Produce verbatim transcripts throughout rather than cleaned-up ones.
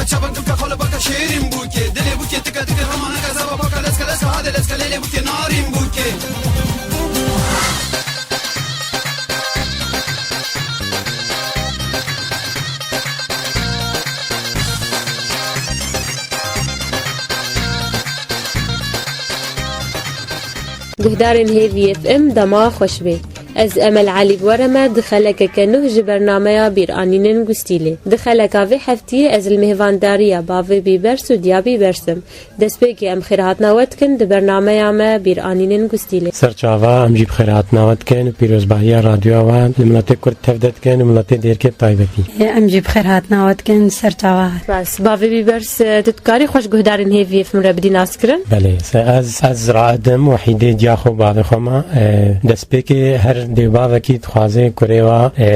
Çaban tu ke xala baka şêrîn bûkê, dilê bûkê tika tika, hema neka zava baka leska leska, hade leska lêlê bûkê, narîn bûkê. Guhdarên Hêvî F M, dema xweş bê. Ez Emel Elî bi we re me di xelekeke nuh ji bernameya Bîranînên Gustîlê. Di xeleka vê heftiyê ez li mêhvandariya bavê Bîbers û diya Bîbers im. Destpêkê em xêrhatina we dikin di bernameya me Bîranînên Gustîlê. Ser çava, em jî bi xêrhatina we dikin û pîrozbahiya radyoya we li miletê Kurd tevde dikin û miletê Dêrikê bi taybetî. Em jî bi xêrhatina we dikin ser çava. Spas. Bavê Bîbers, tu dikarî xwe ji guhdarên Hêvî F M re bidî naskirin? Belê, se-, ez, ez Raed im, Wehîdê diya xwe bavê xwe me. E, destpêkê her dê bavekî dixwaze kurê we, e,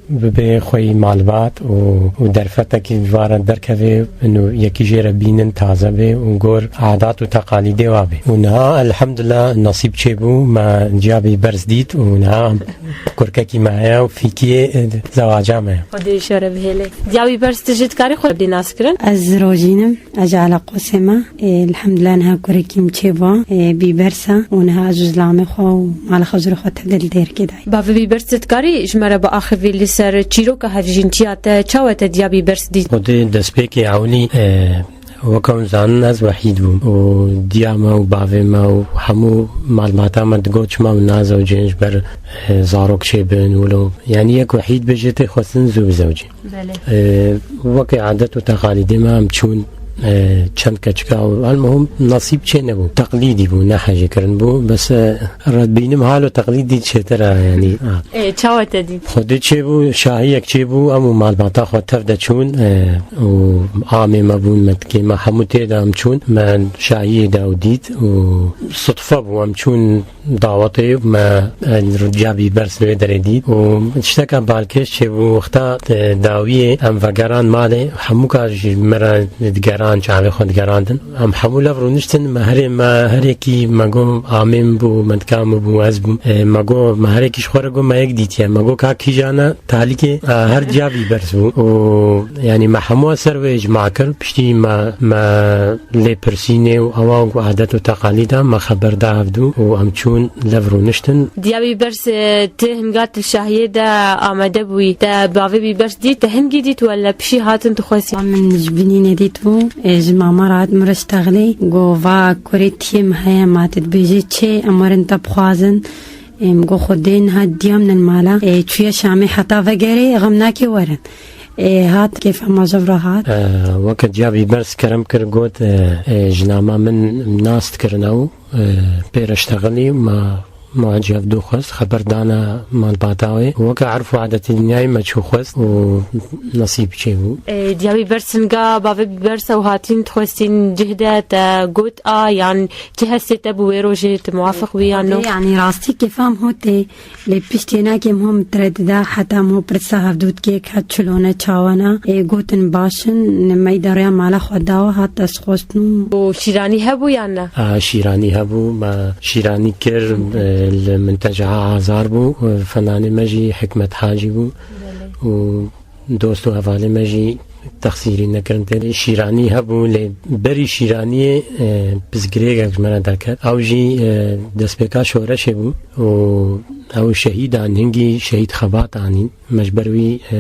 bibe xweyî malbat û, û derfetekî ji va re derkeve û yekî jê re bînin taze be û gor adat û teqalîdê wa be. Û niha elhamdulillah nasîb çêbû, me ciya Bîbers dît û niha kurkekî me heye û fîkiyê, e, zewaca me ye. Xwedê ji we re bihêle. Diya Bîbers, tu jî dikarî xwe bidî naskirin? Ez Rojîn im. Ez ji Eleqosê me. Ê, elhamdulillah niha kurekî min çêbû. Ê, Bîbers e û niha ez û zilamê xwe û mala xezûrê xwe tevde li Dêrikê dayî. Bavê Bîbers, tu dikarî ji me re biaxivî li ser çîroka hevjîntiya te, çawa te diya Bîbers dît? Xwedê destpêkê ewilî, e, weke hûn zanin ez wehîd bûm û diya me û bavê me û hemû malbata me digot çima hûn nazewicin ji ber, e, zarok çêbin wilo. Yanî yek wehîd be jê tê xwestin zû bizewicî. Belê. Ee, weke adet û teqalîdê me em çûn, ee, çend keçika û elmuhim nasîb çê nebû. Teqlîdî bû, ne hejê kirin bû. Bes, ee, re dibînim halo teqlîdî çêtir e, yanî, ha. Ê, çawa te dît? Xwedê çêbû, şahiyek çêbû, em û malbata xwe tev de çûn, ee, û amê me bûn, metikê me, hemû tê de em çûn. Me şahiyê de ew dît û sutfe bû, em çûn dawetê me, e, Rûdya Bîbers li wê derê dît û tişteka balkêş çêbû. Wexta, e, dawiyê em vegeran malê, hemûka ji me re digeran, çavê xwe digerandin. Em hemû lev rûniştin, me herê, me herekî me got amê min bû, mentika min bû, ez bûm. E, me got, me herekî ji xwe re got me yek dîtiye. Me got ka kîjan e, talîkê, e, her ciya Bîbers bû. Û, yanî me hemû ser wê icma kir. Piştî me, me lêpirsînê û ewa û adet û teqalîda me xeber da hevdû û em çûn lev rûniştin. Diya Bîbers, e, tu hinga tu şahiyê de amade bûyî, te bavê Bîbers dît, te hingî dît wele pişî hatin tu xwestî? Min ji binî nedît bû, e, ji mama re hat min re ştexlî, got, va kurê tiyê min heye, ma tu dibêjê çê, em werin te bixwazin. Em got, Xwedê niha diya min li mala, e, çûye Şamê heta vegerê, xem nake werin. Ê, hat, kêfa me ji vir hat. E, weke ciya Bîbers kerem kir, got, e, e, jinama min nas dikirin ew, e, pê re ştexilî, ma, ma ciya bi dû xwest, xeber dana malbata wê. Weke erf û adetê dinyayê me çû xwest û nesîb çêbû. E, diya Bîbers hinga bavê Bîbers ew hatîn dixwestîn cih de te got a, yan çi hestê te bû wê rojê, tu muwafiq bûyî yan no? Yanî rastî kêfa min hotê. Lê piştê nekê min hom tiredida heta min pirsa hevdûtkê ka çilone çawana, ê gotin baş in, me îdaraya mala xwe dawa hat ez xwestin. Û şîranî hebû yan ne? A, şîranî hebû, me şîranî kir, e, li Minteca Azar bû, e, fenanê me jî Hikmet Hacî bû. Belê. Û dost û hevalê me jî texsîrî nekirin tê. Şîranî hebû, lê berî şîraniyê, e, pirsgirêkek ji me re derket. Ew jî, e, destpêka şoreşê bû û ew şehîd an, hingî şehîd xebat anîn. Me ji ber wî, e,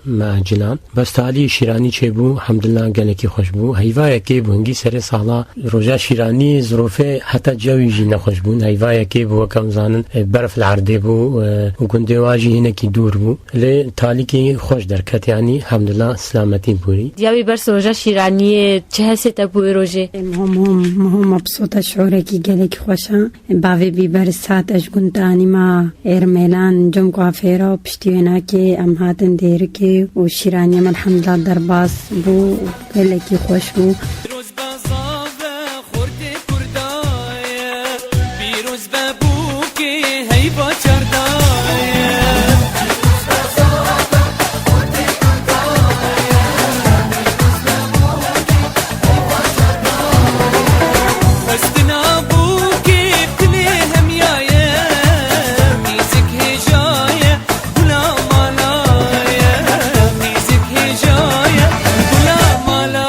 me ecilan. Bes talî şîranî çêbû, hemdillah gelekî xweş bû. Heyva yekê bû, hingî serê sala roja şîranî zirofê heta cewî jî nexweş bûn. Heyva yekê bû, wek em zanin, e, berf li erdê bû, e, û gundê wa jî hinekî dûr bû. Lê talîkî xweş derket, yanî hemdulillah silametî bûrî. Diya Bîbers, roja şîraniyê çi hesê te bû wê rojê? Em hom hom, hom mebsût e, şûrekî gelekî xweş e. Bavê Bîbers hat ez ji gund anî me Êrmêlan, cem kuafêra û piştî wênakê em hatin Dêrikê û şîraniya me elhamdulillah derbas bû û gelekî xweş bû. Pîroz be zave xortê Kurda ye, pîroz be bûkê heyva çarda ye. Xwestina bûkê bi dilê hemiya ye, qîzik hêja ye, gula mala ye, qîzik hêja ye, gula mala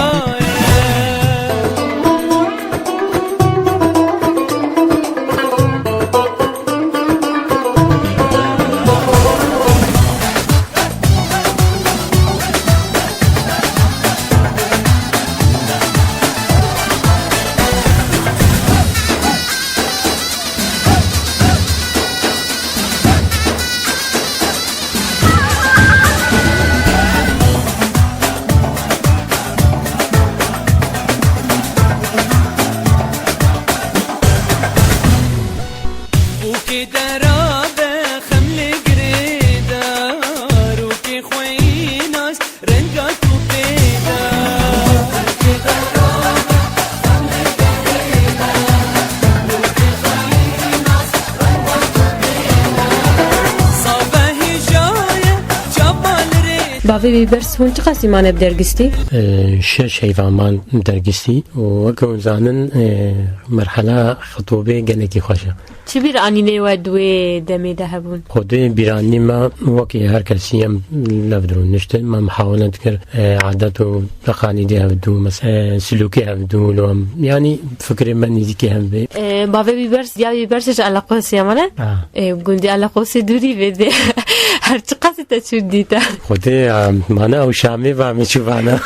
Rabe xem li girêdar û kê xweyî nas renga tu pêda. Sabe hêjaye çapa li rê. Bavê Bîbers, hûn çiqas îmane bi dergistî? Ee, şeş heyva man dergistî û weke hûn zanin, ee, merhela xitobê gelekî xweş e. Çi bîr anînê we di wê demê de hebûn? Xwedê bîranî me wekî her kesî em lev dirûniştin. Me mihawele dikir, e, adet û teqalîdê hevdû, mes-, e, silûkê hevdû, lo em, yanî fikrê me nêzîkî hev bê. E, bavê Bîbers, diya Bîbers ji Eleqosê ye, mane? Ha. E, gundê Eleqosê dûrî vê dê. Her çiqas te çû dîte? Xwedê, e, mane ew Şamê va me çû vana.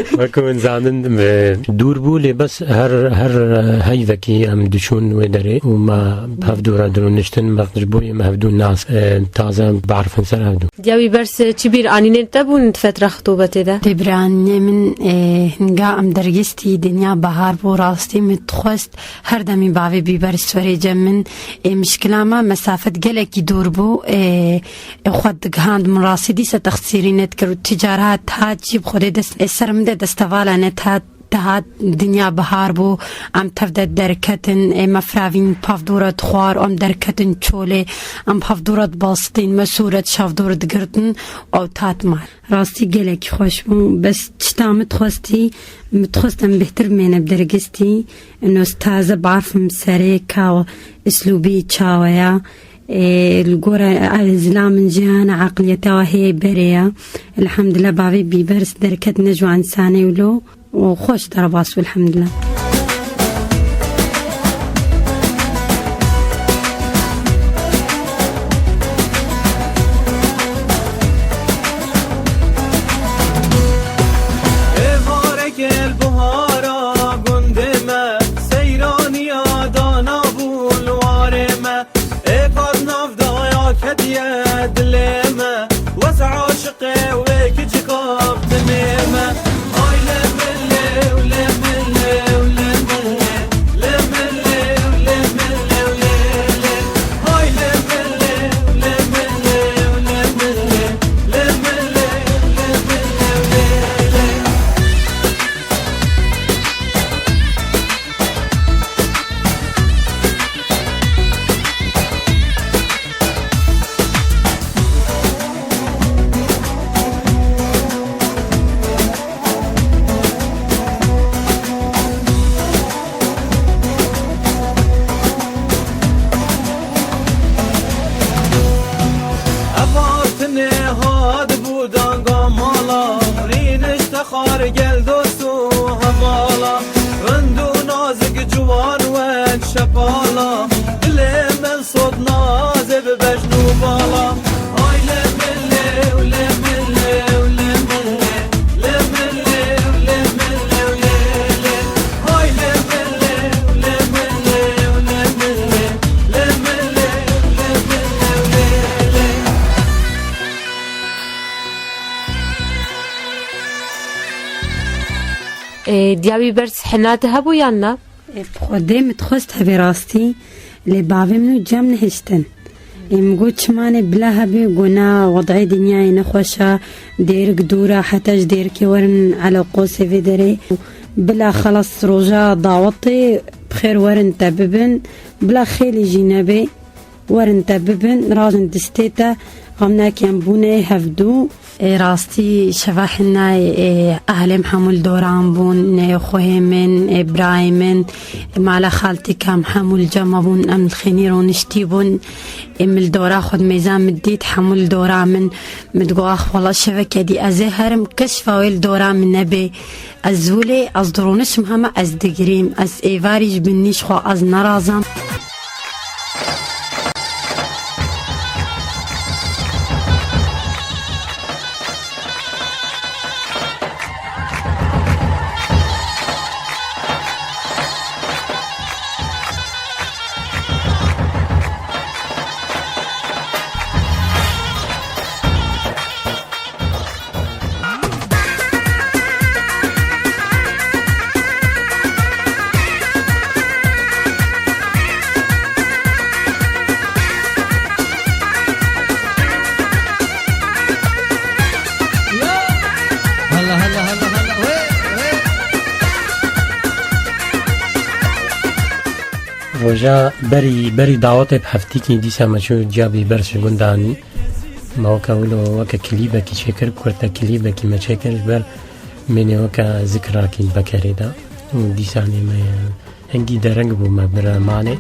Weke hûn zanin, e, dûr bû, lê bes her, her, e, heyvekî em diçûn wê derê û me hevdû re dirûniştin, me ji bo yê me hevdû nas, e, taze biarifin ser hevdû. Diya Bîbers, çi bîr anînên te bûn di fetra xitobetê de? Tê bîranînê min, e, hinga em dergistî dinya bahar bû, rastî min dixwest her demî bavê Bîbers were cem min. E, mişkila me mesafet gelekî dûr bû. E, Ê xwe digihand min rastî dîsa texsîrî nedikir û ti cara hat hat jî bi Xwedê dest, ê ser min de destevala nedihat, dihat dinya bihar bû, em tev de derketin, ê me firavîn pavdûra dixwar, em derketin çolê, em pavdûra dibastîn, me sûret şavdûr digirtin, ew tat mar. Rastî gelekî xweş bû, bes çita min dixwestî, min dixwest em bêhtir bimêne bi dergistî, ino taze barfim serê ka eslûbî çawe ya. Ê, li gora, e, zilam in jiyana eqliyeta hê berê ya. Elhamdulillah, bavê Bîbers derket ne ji wan insanê wilo û xweş derbas bû, elhamdulillah. Êvareke li buhara gundê me, seyraniya dana bû li warê me. Ê qad nav daya ketiye dilê me, wes aşiqê wê kiçika bi tinê me. Ay lê min lê, lê min lê, lê min lê, lê min lê, lê min lê, lê min lê, lê. Ay lê min lê, lê min lê, lê min lê, lê min lê, lê min lê, lê min lê, lê. Ev artinê hat bû danga mala, rînişte xar gel dost û hevala. Rind û nazik ciwan wek şepala, dilê min sot nazê bi bejn û bala. Ay lê min lê, lê min lê, lê min lê, lê min lê, lê min lê, lê, lê. Ay lê min lê, lê min lê, lê min lê, lê min lê, lê min lê, lê, lê. Ê, diya wî berz hina te hebû yan na? Ê, bi Xwedê min dixwest hebe rastî, lê bavê min û cem nehiştin. Ê, min got, çimanê bila hebe, got, na, wed'ê dinyayê nexweş e, dêrik dûr e, heta ji dêrikê werin eleqosê vê derê. Bila xelas roja dawetê, bi xêr werin te bibin, bila xêlî jî nebe. Werin te bibin, rajin distê te, xemnekên bûnê hevdû. Ê, rastî şeva hinayê, ê, ehlê min hemû li dora min bûn, ê, xwehê min, ê, birayê min, ê, mala xaltîka min hemû li cem me bûn, em li xênî rûniştî bûn. Ê, min li dora xwe di mêza min dît, hemû li dora min, min digot, ax, wela şeveke dî ez ê herim, kes şeva wê li dora min nebê. Ez wilê, ez dirûnişim hema ez digirîm, ez êvarî ji bin nîş xwe ez nerazam. Ja berî, berî dawetê bi heftîkî dîsa me çû ciya bî ber ji gund anî. Me weke wilo, weke klîbekî çêkir, kurte klîbekî me çêkir ji ber mênê weke zikrakî bekerê de. Û dîsanê me hingî dereng bû me bire malê.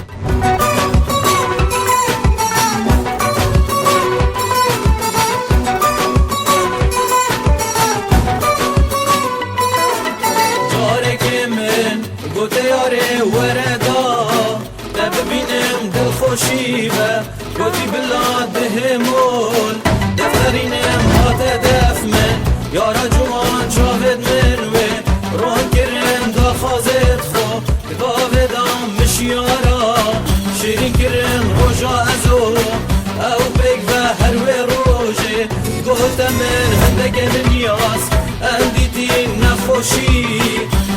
Carekê min gote yarê were da, te bibînim dilxweşî be. Gotî bila dihê mol, defterînim hate def min. Yara ciwan çavêt min wê, ron kirin daxwazêt xwe. Gavê da min şiyara, şêrîn kirin roja ez û ew pêk ve her wê rojê. Gote min hindeke min yas, em dîtî nexweşî.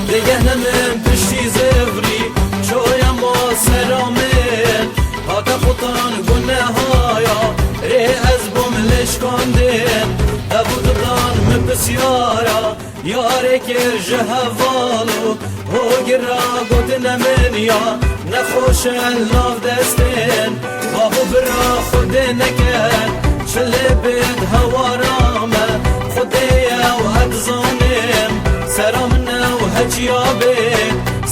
Dêgehne min piştî zivrî, çoya ma sera min. Hate qutan gunehaya, rê ez bûm lê şikandin. Ev û didan min pisyara, yarê kir ji heval û hogir ra gotine min ya, nexweş e nav destên. Bab û bira Xwedê neke, çi lê bêt hewara me, Xwedê ye û ez dizanim, sera min e û heciya bê,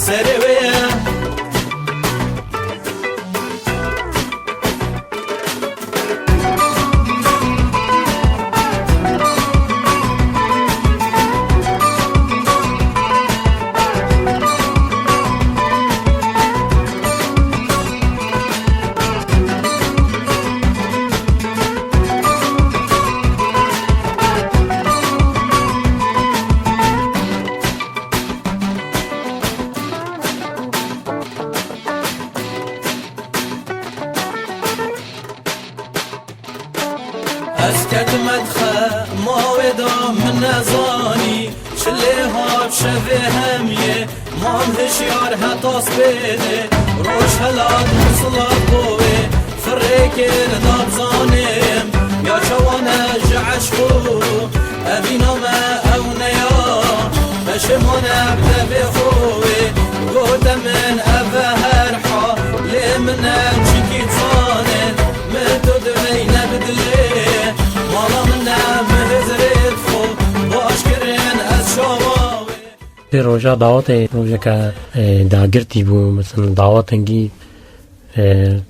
serê wê ye. Ez ketime dixe mawê da min nezanî, çi lê hat şevê hemiyê, mam hişyar heta spêdê, roj helat min silav bo wê, firê kir da bizanim, ya çawa ne ji eşq û evîna me ew neya, peşêmane bi devê xwe wê, gote min ev e her ha, lê min e çikî zanin, min tu divey ne bi dilê, mala min e min hizrê xwe, baş kirin ez çawa wê. Pê roja dawetê rojeke, e, dagirtî bû, mesela dawet hingî, e,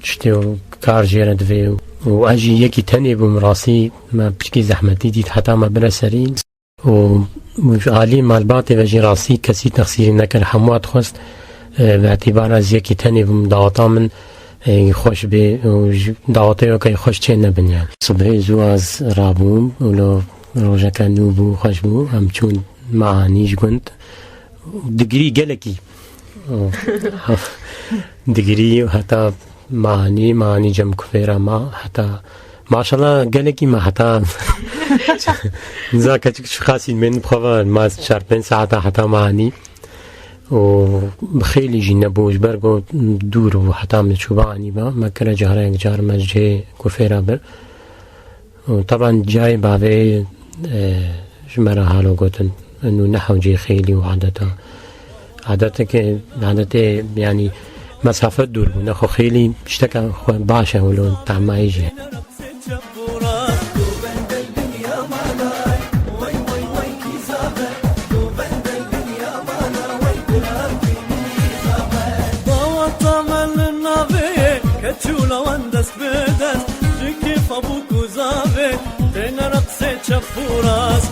tiştê û kar jê re divê û ez jî yekî tenê bûm, rastî me piçkî zehmetî dît heta me bire serî. Û, û ji alî malbatê ve jî rastî kesî texsîrî nekir, hemû hat xwest, e, bi etîbara ez yekî tenê bûm, daweta min, e, xweş bê û ji dawetê wekî xweş çê nebin yani. Sibhê zû ez rabûm û lo rojeke nû bû, xweş bû, em çûn me anî ji gund. Digirî gelekî. Digirî heta me anî, me anî cem kufêra me, heta maşallah gelekî me heta niza keçik çi xasî min bi xwe ve ma çar pênc saeta heta me anî. Û bi xêlî jî nebû ji ber ku dûr û heta min çûba anî ba, me kire carek car me ji cihê kufêra bir. Û teban cayê bavê, e, ji me re halo gotin, nû ne hewcê xêlî û adeta. Adeteke, adetê, yanî, mesafe dûr bû, nexwe xêlî tişteke xwe baş e, wilo tamayê jî. Daweta me li navê ye, keçûla wan dest bi dest, ji kêfa bûk û zavê, têne reqsê çep û rast.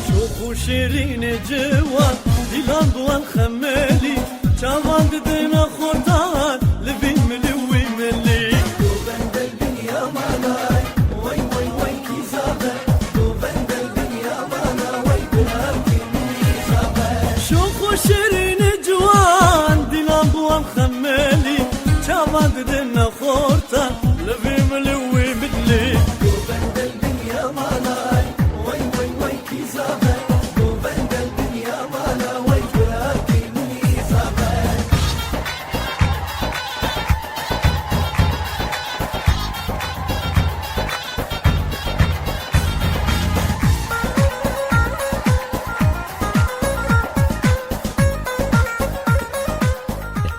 Şox û şêrînê ciwan, dîlan bi wan xemelî, çavan didin a xortan, li vî milî wî milî.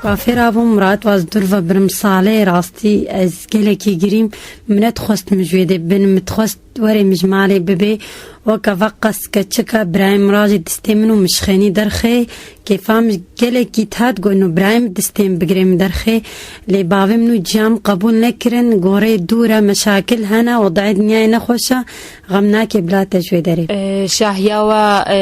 Kafê rabûm, Murat, waz dur ve birim salê, rastî ez gelekî girîm, min nedixwest min ji wê dê bin, min dixwest werê min ji malê bibê. Weke veqas keçika birayê min rajê distê min û min ji xênî derxê. Kêfa min gelekî dihat, got, no birayê min distê min bigirê min derxê. Lê bavê min û ciya min qebûl nekirin, gorê dûr e, meşakil hene, wezîyetê dinyayê nexweş e, xem nake bila te ji wê derê. E, şahiya we, e,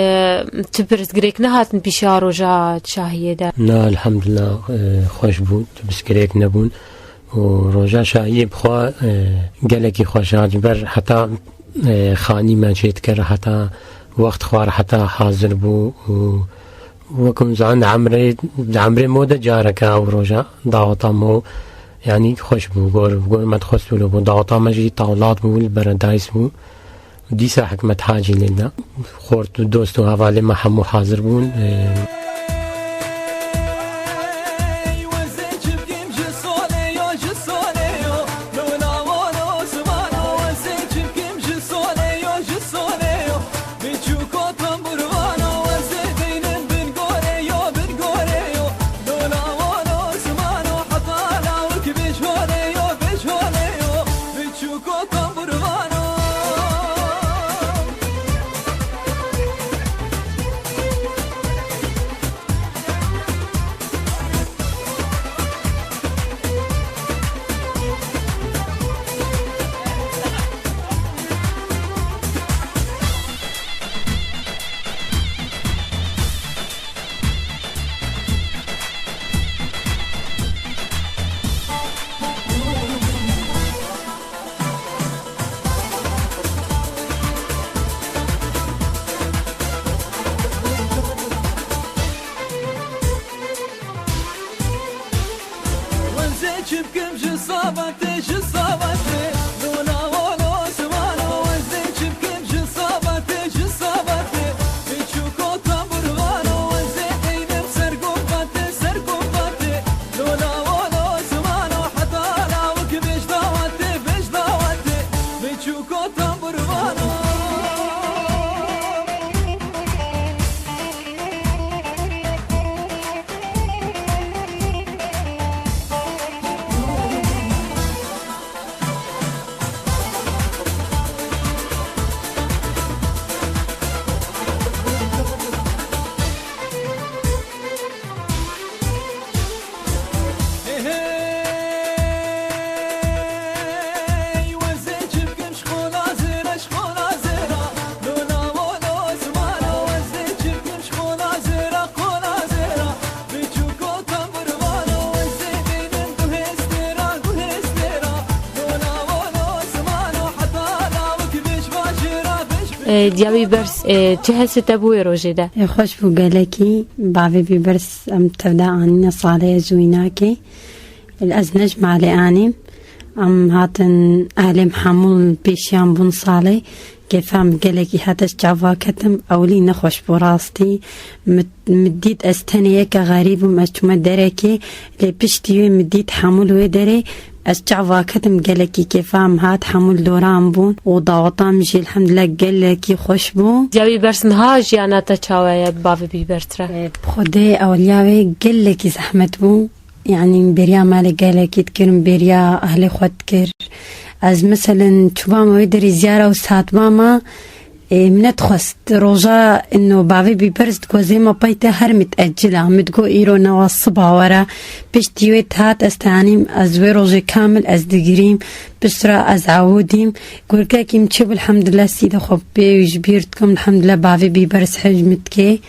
tu pirsgirêk nehatin pîşa roja şahiyê de? Na, elhamdulillah, e, xweş bû, tu pirsgirêk nebûn. Û roja şahiyê bi xwe, e, gelekî xweş e, ji ber heta, e, xanî me çê dikir, heta wext xwar heta hazir bû û wek hûn zanin di emrê, di emrê mo de careke ew roja daweta mo, yanî xweş bû, gor, gor me dixwest wilo bû. Daweta me jî tawlat bû, li beredayîs bû. Dîsa Hikmet Hacî lê da. Xort û dost û hevalê me hemû hazir bûn. Ê, E, Diya Bîbers, e, çi hesê te bû wê rojê de? E, xweş bû gelekî. Bavê Bîbers em tevde anîne salê ez wînakê. Ez ne ji malê anîm. Em hatin ehlêm hemû pêşiyan bûn salê. Kêfa min gelekî hat ez çava ketim. Ewilî nexweş bû rastî. Min, min dît ez tenê yeke xerîb im, ez çûme derekê. Lê piştî wê min dît hemû li wê derê. Ez çava ketim, gelekî kêfa min hat, hemû li dora min bûn û daweta min jî elhamdulillah gelekî xweş bû. Diya Bîbers, niha jiyana te çawa ye bi bavê Bîbers re? E, bi Xwedê ewliya wê gelekî zehmet bû. Yanî bêriya malê gelekî dikir, bêriya ehlê xwe dikir. Ez meselen çûbama wê derê ziyara û saetbama, ê, min nedixwest. Roja ino bavê Bîbers digot zê me pey te her mitecila. Min digot îro newa siba were. Piştî wê dihat ez tehanîm, ez wê rojê kamil ez digirîm. Piştre ez ewodîm. Gurgekî min çêbû elhamdulillah sîdê xwe pê wî ji bîr dikim. Elhamdulillah bavê Bîbers hej min dikê.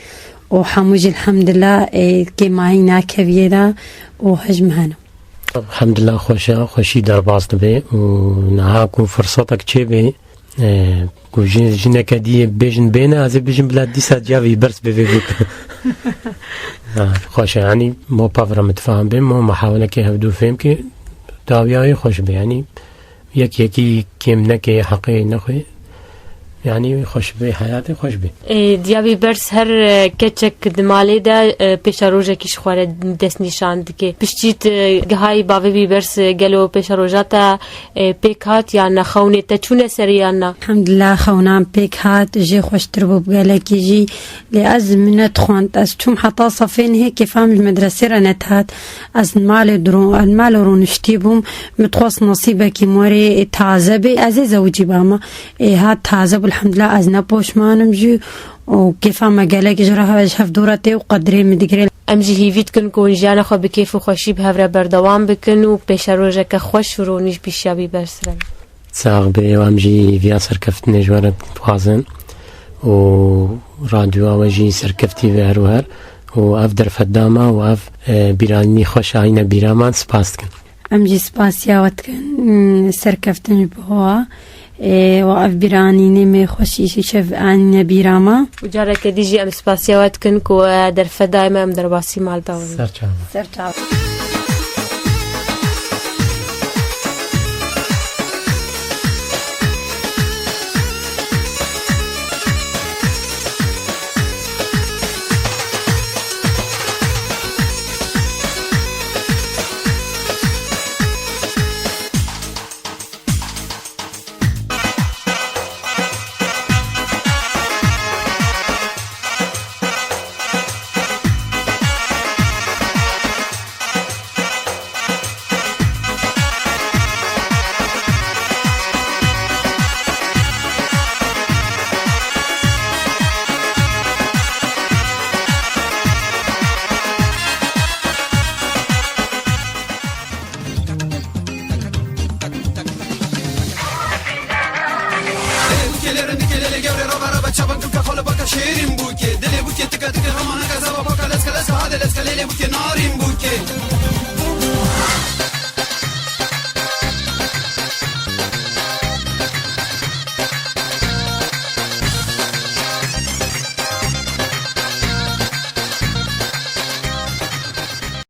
û hemû jî elhamdulillah, e, kêmayî nakeviyê de û hej min hene. Elhamdulillah xweş e, xweşî derbas dibe û niha ku firsetek çêbe, e, ku jin-, jineke dî bêjin bêne, ez ê bijim bila dîsa Diya Bîbers bivê bûk. Ha, xweş e, yanî mo pevre mitfahim bê, mo mihawelekê hevdû fêm ke dawiya wê xweş be, yanî yek yekî kêm neke, heqê nexwe. Yanî xweş bê, heyatê xweş bê. Ê, Diya Bîbers her, e, keçek di malê de, e, pêşerojekî ji xwe re destnîşan dike. Piştî tu gihayî bavê Bîbers, e, gelo pêşeroja te, e, pêk hat yan ne? Xewnê te çûne serê yan ne? Elhamdulillah, xewnan pêk hat, jê xweştir bû bi gelekî jî. Lê ez min nedixwand. Ez çûm heta sefê nihê, kêfa min ji medresê re nedihat. Ez li malê dirû-, li malê rûniştî bûm. Min dixwest nesîbekî min werê taze bê. Ez ê zewicî bama. Ê, hat taze bû, elhamdulillah, ez ne poşman im jî û kêfa me gelek ji re hev-, ji hev dû re tê û qedirê min digire. Em jî hîvî dikin ku hûn jiyana xwe bi kêf û xweşî bi hev re berdewam bikin û pêşerojeke xweş û ronî ji pêşiya Bîbers re. Sax bê, û em jî hîviya serkeftinê ji we re dixwazin û radyoya we jî serkeftî be her û her û ev derfet da me û ev, e, bîranînî xweş anîne bîra me, spas dikin. Em jî spasiya we dikin, mm, serkeftin ji bo we. Ê, û ev bîranînê me xweşî şev anîne bîra me. Û careke dî jî em spasiya we dikin ku, e, derfet daye me, em derbasî malbata we. Ser çava. Ser çava.